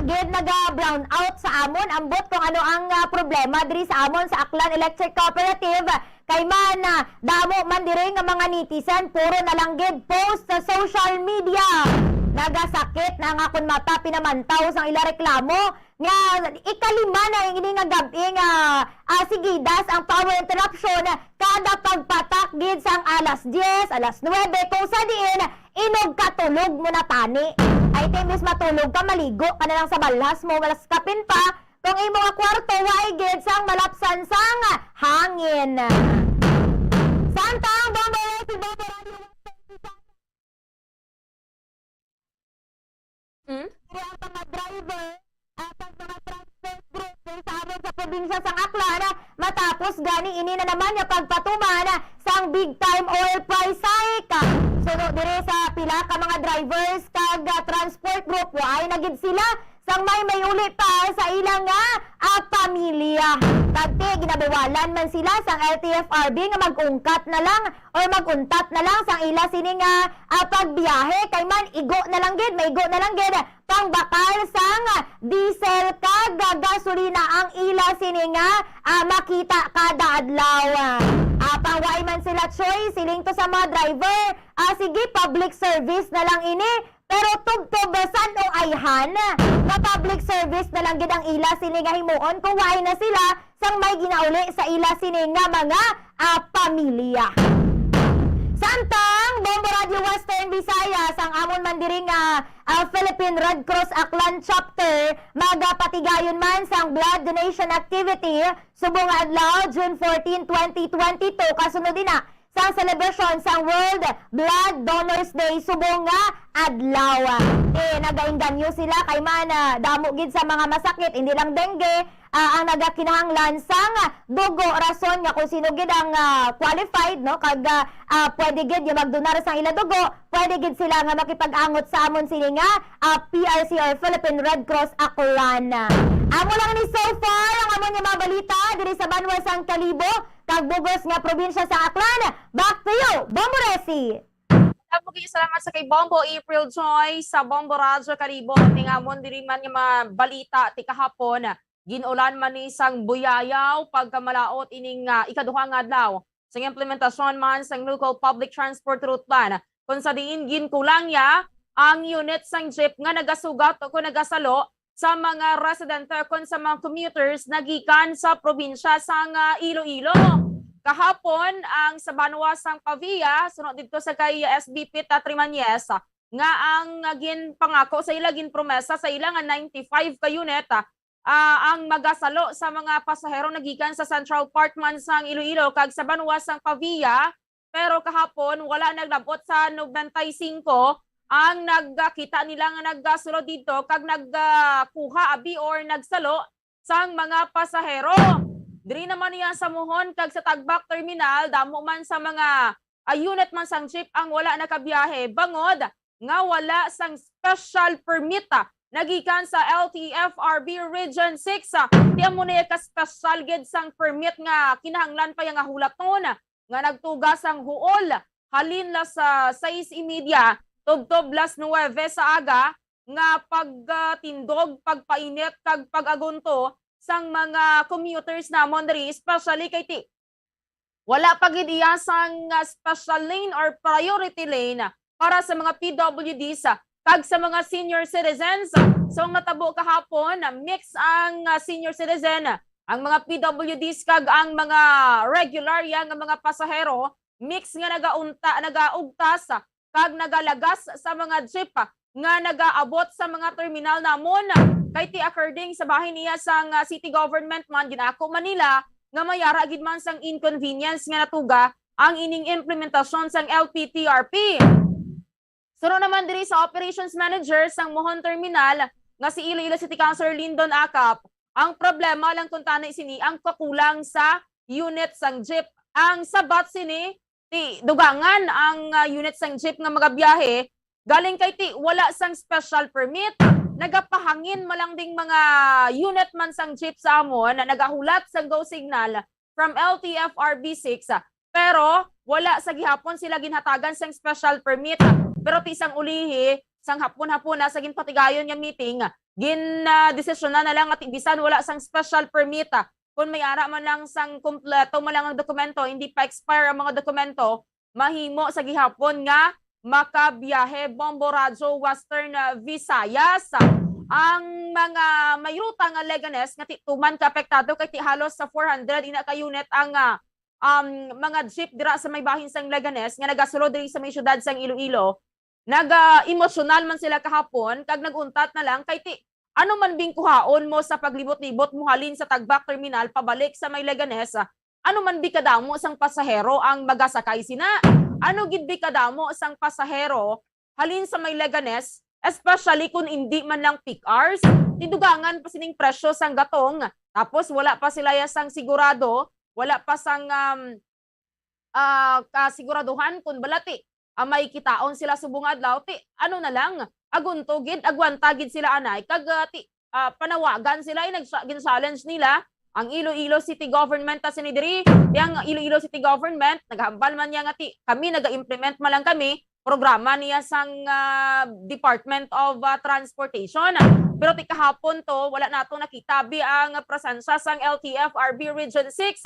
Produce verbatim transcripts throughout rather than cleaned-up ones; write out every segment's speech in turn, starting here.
gid naga-brown out sa amon. Ambot kung ano ang, ah, problema diri sa amon sa Aklan Electric Cooperative. Kay man, ah, damo man diri nga mga netizen, puro na lang gid post sa social media. Nagasakit na ang akon mata pinamantaw sang ila reklamo nga ikalima na ini nga gab-i nga, ah, sigidas ang power interruption kada pagpatak gid sang alas diyes, alas nuwebe, kung sa diin inugkatulog mo na tani. Ay, ti, imbis matulog ka, maligo ka na lang sa balhas mo, malas kapin pa, kung imo nga kwarto, wa gid sang malapsan sang hangin. Samtang, Bombo, si Bombo Radio Western Visayas. Hmm? Kaya ang mga driver, ah, kag mga transport group diri sa amon sa probinsya sang Aklan, ah, matapos gani ini na naman nga pagpatuman, ah, sang big time oil price hike. Suno diri sa pila ka mga drivers kag, ah, transport group, waay na gid sila sang may may uli pa sa ila nga, ah, pamilya. Kag ti, ginabawalan man sila sang L T F R B nga mag-ungkat na lang or mag-untat na lang sang ila sini nga, ah, pagbiyahe, kay man igo na lang gid, maigo na lang gid pangbakal sang diesel kag gasolina ang ila sini nga, ah, makita kada adlaw. Ah, pang waay man sila choice, siling to sa mga driver, ah, sige, public service na lang ini. Pero tubtob san-o ayhan nga public service na lang gid ang ila sini nga himuon kung waay na sila sang may ginauli sa ila sini nga mga, ah, pamilya. Samtang, Bombo Radio Western Visayas, ang amon man diri nga, ah, Philippine Red Cross Aklan Chapter, magapatigayon man sang blood donation activity subong nga adlaw, June fourteen, twenty twenty-two, kasunod ina sang selebrasyon sang World Blood Donors Day subong nga adlaw. Eh, nagaengganyo sila kay man, ah, damo gid sa mga masakit, hindi lang dengue, ah, ang nagakinahanglan sang dugo, rason nga kung sino gid ang, ah, qualified, no, kag, ah, ah, pwede gid nga magdonar sang ila dugo, pwede gid sila nga makipag-angot sa amon sini nga, ah, P R C or Philippine Red Cross Aklan. Amo lang ni so far ang amon nga mga balita diri sa banwa sang Kalibo kag bug-os nga probinsya sa Aklan. Back to you, Bombo Resi. Damo gid salamat sa kay Bombo April Joy sa Bombo Radyo Kalibo. Tingamon diri man nga mga balita ti kahapon. Gin-ulan man ni sang buyayaw pagkamalaot ining, ah, ikaduha nga adlaw sang implementasyon man sang Local Public Transport Route Plan, kung sa diin ginkulang niya ang unit sang jeep nga nagasugat o kung nagasalo sa mga residente o kon sa mga commuters nagikan sa probinsya sang, ah, Iloilo. Kahapon, ang sa banwa sang Pavia, suno didto sa kay S B Pete Trimañez, nga ang, ah, ginpangako sa ila, ginpromesa sa ila nga ninety-five ka unit, ah, ah, ang magasalo sa mga pasahero nagikan sa Central Part man sang Iloilo kag sa banwa sang Pavia. Pero kahapon, wala naglabot sa nobenta y singko ang nagkita nila nga nagsulod didto kag nagkuha abi or nagsalo sang mga pasahero. Diri naman niya sa Mohon kag sa Tagbak Terminal, damo man sa mga, ah, unit man sang jeep ang wala nakabiyahe bangod nga wala sang special permit, ah, nagikan sa L T F R B Region six, ah. Ti amo na ka special gid sang permit nga kinahanglan pa ya nga hulaton nga nagtuga sang huol halin la sa sais y media tubtob las nuwebe sa aga nga pagtindog, pagpainit kag pag-agunto sang mga commuters namon diri, especially kay ti wala pa gid iya sang, ah, special lane or priority lane para sa mga P W Ds, ah, kag sa mga senior citizens. So, ang natabo kahapon, ah, mix ang, ah, senior citizen, ang mga P W Ds kag ang mga regular ya nga mga pasahero, mix nga nagaunta, nagaugtas, ah, kag nagalagas sa mga jeep, ah, nga nagaabot sa mga terminal namon. Kay ti according sa bahin niya sang, ah, city government man, ginako man nila nga mayara gid man sang inconvenience nga natuga ang ining implementasyon sang L P T R P. Suno naman diri sa operations manager sang Mohon Terminal nga si Iloilo City Councilor Lindon Acap, ang problema lang kuntani sini ang kakulang sa unit sang jeep. Ang sabat sini, ti dugangan ang, ah, unit sang jeep nga magabiyahe, galing kay ti wala sang special permit. Nagapahangin man lang ding mga unit man sang jeep sa amon na nagahulat sang go signal from L T F R B six, ah, pero wala sa gihapon sila ginhatagan sang special permit. Pero ti sang ulihi, sang hapon-hapon na sa ginpatigayon nga meeting, gin, ah, desisyonan na lang nga ti bisan wala sang special permit, ah, kung may ara man lang sang kompleto man lang ang dokumento, hindi pa expire ang mga dokumento, mahimo sa gihapon nga makabiyahe, Bombo Radyo, Western, ah, Visayas. Ang mga may ruta nga Leganes nga ti tuman ka apektado kay ti halos sa four hundred ina ka unit ang, ah, um, mga jeep dira sa may bahin sang Leganes nga nagasulod diri sa may siyudad sang Iloilo. Naga-emosyonal man sila kahapon kag nag-untat na lang kay ti ano man bing kuhaon mo sa paglibot-libot mo halin sa Tagbak Terminal pabalik sa may Leganes, ano man bi kadamo sang pasahero ang magasakay sina? Ano gid bi kadamo sang pasahero halin sa may Leganes, especially kung indi man lang peak hours? Tidugangan pa sining presyo sang gatong, tapos wala pa sila ya sang sigurado, wala pa sang, um, ah, kasiguraduhan kung balati, ah, may kitaon sila subong adlaw, ti, ano na lang, agunto gid, agwanta gid sila anay, kag, ah, ti, ah, panawagan sila, ay nag-, gin-challenge nila ang Iloilo City Government ta sini diri, ti ang Iloilo City Government, naghambal man niya nga ti, kami naga-implement man lang kami, programa niya sang, ah, Department of, ah, Transportation. Pero ti kahapon to, wala nato nakita bi ang presensya sang L T F R B Region six,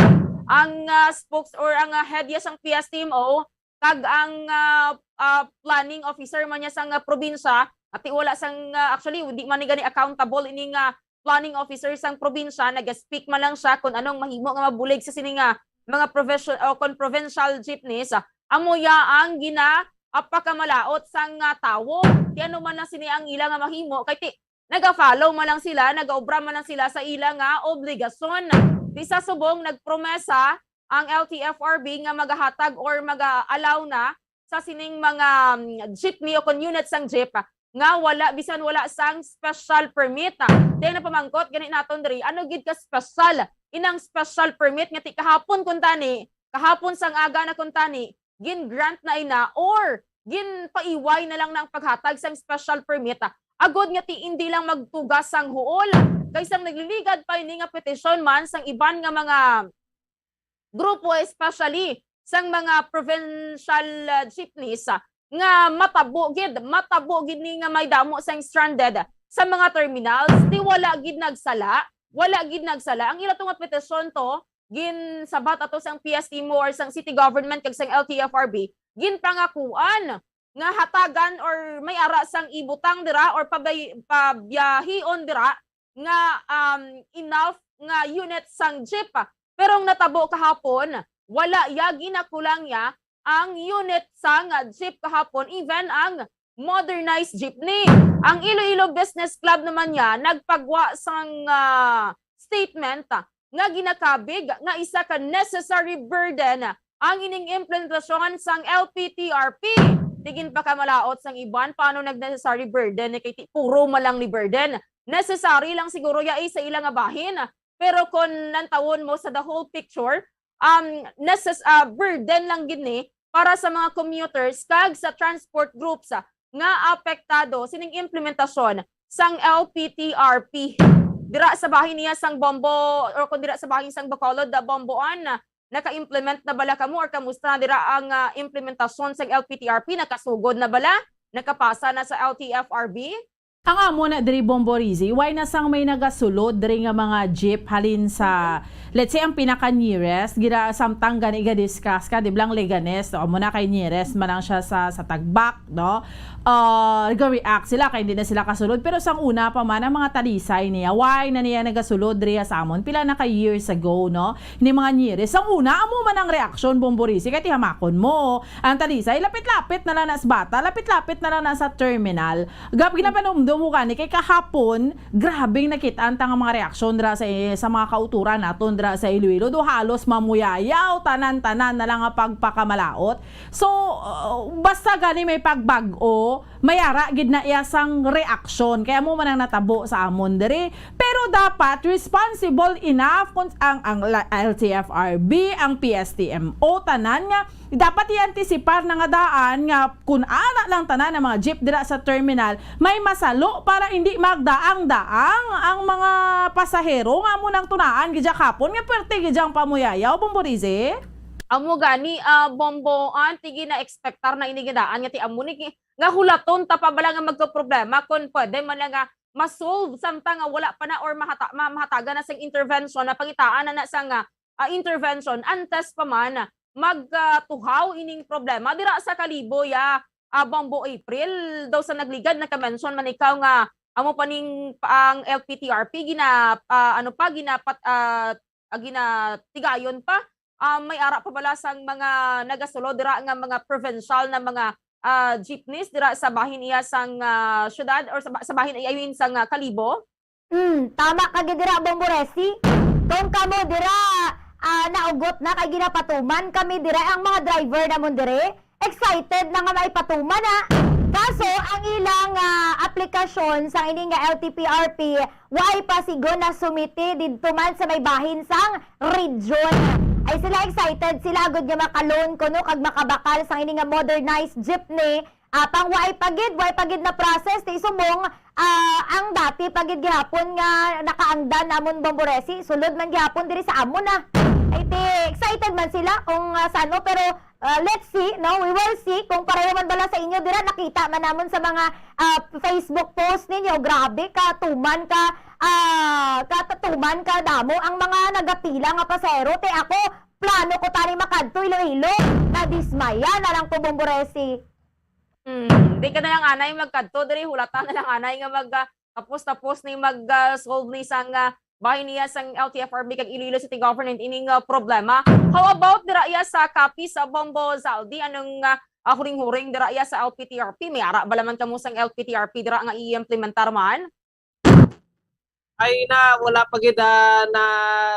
ang, ah, spokes or ang, ah, head niya sang P S T M O, kag ang, ah, ah, planning officer man niya sang, ah, probinsya, ati wala sang, ah, actually, di man ni gani accountable ini nga planning officer sang probinsya, nag-speak man lang siya kung anong mahimo nga mabulig sa sini nga mga profession-, o kon provincial jeepneys, ah, amo ya ang gina-, ah, pakamalaot sang, ah, tawo. Ti ano man na sini ang ila nga mahimo, kay ti, naga-follow man lang sila, nagaobra man lang sila sa ila nga obligasyon. Ti sa subong, nagpromesa ang L T F R B nga magahatag or maga-allow na sa sining mga, mm, jeepney o kon unit sang jeep, ah, nga wala, bisan wala sang special permit, ah. Then napamangkot gani naton diri, ano gid ka special inang special permit nga ti kahapon kuntani, kahapon sang aga na kuntani, gin-grant na ina or ginpaiway na lang na ang paghatag sang special permit, ah, agod nga ti indi lang magtugas sang huol. Kay sang nagliligad pa ini nga petisyon man sang iban nga mga grupo, especially sang mga provincial, ah, jeepneys, ah, nga matabo gid, matabo gid ni nga may damo sang stranded sa mga terminals, ti wala gid nagsala, wala gid nagsala. Ang ila to nga petisyon to, ginsabat ato sang P S T M O or sang city government kag sang L T F R B, ginpangakuan nga hatagan or may ara sang ibutang dira or pabay-, pabiyahion dira nga, um, enough nga unit sang jeep. Pero ang natabo kahapon, wala ya, ginakulang ya ang unit sang jeep kahapon, even ang modernized jeepney. Ang Iloilo Business Club naman niya nagpagwa sang, ah, statement, ah, nga ginakabig nga isa ka necessary burden ang ining implementasyon sang L P T R P. Ti ginpakamalaot sang iban, paano nag-necessary burden? Kay ti puro man lang ni burden. Necessary lang siguro ya, eh, sa ila nga bahin. Pero kon lantawon mo sa the whole picture, um, necess-, ah, burden lang gid ni para sa mga commuters kag sa transport groups, ah, nga apektado sining implementasyon sang L P T R P. Dira sa bahin niya sang Bombo, or kung dira sa bahin sang Bacolod, ah, Bomboan, ah, naka-implement na bala kamo or kamusta na dira ang, ah, implementasyon sang L P T R P? Nakasugod na bala? Nakapasa na sa L T F R B? Ang amo na diri, Bombo Rizzy, why na sang may nagasulod diri nga mga jeep halin sa, let's say, ang pinaka-nearest, gira samtang gani ga-discuss ka, di ba, ang Leganes, no? Amo na kay nearest man lang siya sa, sa Tagbak, no? Ah, nag-react sila kay hindi na sila kasulod. Pero sang una pa man, ang mga Talisay niya, why na niya nagasulod diri sa amon? Pila na ka years ago, no? Ni mga nearest. Sang una, amo man ang reaksyon, Bombo Rizzy, kay ti hamakon mo. Ang Talisay, lapit-lapit na lang na sa Bata, lapit-lapit na lang na sa terminal. Gab-, ginapanumdum mo gani kay kahapon, grabing nakit-an ta nga mga reaksyon dira sa, sa mga kauturan naton dira sa Iloilo. Do halos mamuyayaw, tanan-tanan na lang nga pagpakamalaot. So, uh, basta gani may pagbag-o, may ara gid na iya sang reaksyon. Kaya mo man ang natabo sa amon diri. Pero dapat responsible enough kung ang, ang la-, L T F R B, ang P S T M O, tanan nga dapat i-antisipar na nga daan nga kun ara lang tanan ang mga jeep dira sa terminal, may masalo para hindi magdaang-daang ang mga pasahero nga amo nang tunaan gid kahapon nga pwerte gid ang pamuyayaw, Bombo Rizzy. Amo gani, ah, Bombo, ah, ti gina-expectar na ini nga daan nga ti amo ni ki-, nga hulaton ta pa bala nga magkaproblema kon pwede man lang nga ma-solve samtang nga wala pa na or mahata-, ma-, mahatagan na sang intervention, na pangitaan na na sang, ah, ah, intervention, antes pa man magtuhaw ining problema dira sa Kalibo, ya, ah, Bombo April. Daw sa nagligad, naka-mention man ikaw nga amo pa ning pa-, ang L P T R P gina-, ah, ano pa, ginapat-, ah, ah, ginatigayon pa. Ah, may ara pa bala sang mga nagasulod dira nga mga provincial na mga, ah, jeepneys dira sa bahin iya sang, ah, syudad or sa ba-, sa bahin iya, I mean, sang, ah, Kalibo? Hmm, tama ka gid dira, Bombo Resi. Kung kamo dira, ah, naugot na kay ginapatuman kami dira, ang mga driver namon diri, excited na nga maipatuman na. Kaso ang ilang, ah, aplikasyon sa ini nga L T P R P, wa ay pa sigon na sumiti didto man sa may bahin sang region. Ay sila excited, sila agud nga maka-loan kuno kag makabakal sang ini nga modernized jeepney. Apang wa ay pa gid, wa ay pa gid na process ti subong, ah, ang dati pa gid gihapon nga nakaangdan namon, Bombo Resi, sulod man gihapon diri sa amon na. Ay ti, excited man sila kung, ah, sano, pero, ah, let's see, no? We will see kung pareho man bala sa inyo dira. Nakita man namon sa mga, ah, Facebook post ninyo, grabe ka tuman ka, ah, ka tuman ka damo ang mga nagapila nga pasahero. Te ako, plano ko tani makadto Iloilo. Nadismaya na lang ko, Bombo Resi. Hmm, di ka na lang anay magkadto diri, hulata na lang anay nga mag, ah, tapos-tapos ni mag, ah, solve ni sang, ah, bahin niya sang L T F R B kag Iloilo City Government ining, ah, problema. How about dira iya sa Capiz, Bombo Zaldy? Anong, ah, ah, huring-huring dira iya sa L P T R P? May ara bala man kamo sang L P T R P dira nga i-implementar man? Ay na, wala pa gid, ah, na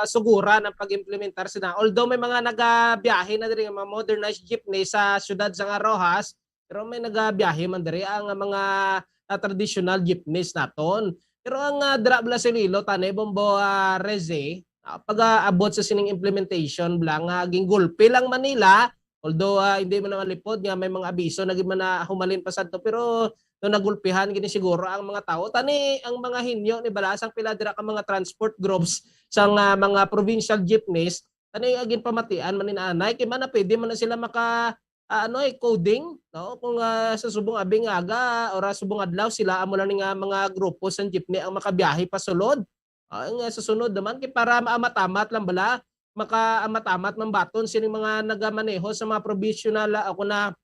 suguran ang pag-implementar sina. Although may mga nagabiyahe na diri nga mga modernized jeepney sa siyudad sang Roxas, pero may nagabiyahe man diri ang mga, ah, traditional jeepneys naton. Pero ang, ah, dira bala sa Iloilo, tani, Bombo, ah, Resi, ah, pag-aabot sa sining implementation bala nga gingulpi lang man nila, although, ah, hindi man naman lipod nga may mga abiso na gid man na humalin pa sadto, pero no nagulpihan gini siguro ang mga tawo. Tani ang mga hinyo ni bala sang pila dira ka mga transport groups sang, ah, mga provincial jeepneys, tani ang ginpamatian man ni anay kay man na pwede man na sila maka, ah, ano, eh, coding, no? Kung, ah, sa subong abi nga aga or, ah, subong adlaw sila amo lang ni nga mga grupo sang jeepney ang makabiyahe pasulod. Ah, nga sa sunod naman, kay para maamat-amat lang bala, makaamat-amat man baton sining mga nagamaneho sa mga provisional, ah, ako na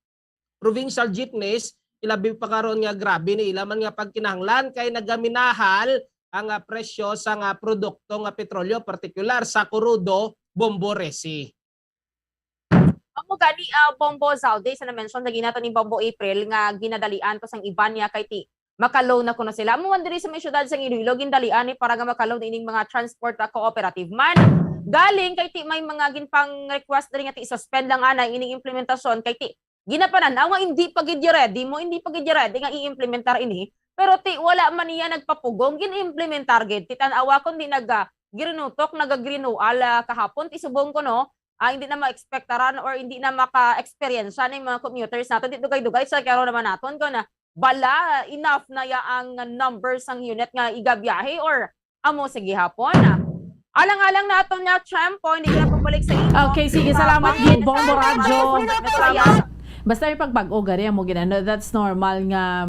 provincial jeepneys, ilabi pa karon nga grabe ni ila man nga pagkinahanglan kay nagaminahal ang, ah, presyo sa nga produkto nga petrolyo, partikular sa kurudo, Bombo Resi. Amo gani, ah, Bombo Zaldy, sa na-mention lagi nato ni Bombo April nga ginadalian ko sang iban niya kay ti makaloan na kuno sila. Amo man diri sa may siyudad sa Iloilo, gindalian ni para nga makaloan ining mga transport, ah, cooperative man. Galing kay ti may mga ginpang-request diri nga ti suspend lang anay ining implementasyon kay ti ginapanan-aw nga hindi pa gid ready mo, hindi pa gid ready nga i-implementar ini. Pero ti wala man niya nagpapugong, gin-implementar gid. Ti tan-awa kundi naga-grinutok, naga-grinual, ah, kahapon, ti subong ko, no, ah, hindi na ma-expectaran or hindi na maka-experience ning mga commuters naton. Di dugay-dugay sa klaro naman naton ko na bala, enough na ya ang number sang unit nga igabiyahe or amo sa gihapon. Alang-alang naton nga tiyempo, hindi ko na pabalik sa inyo. Okay, sige, salamat, Gid Bombo Radyo. Basta may pagbag-o, gari, amo ginano, that's normal nga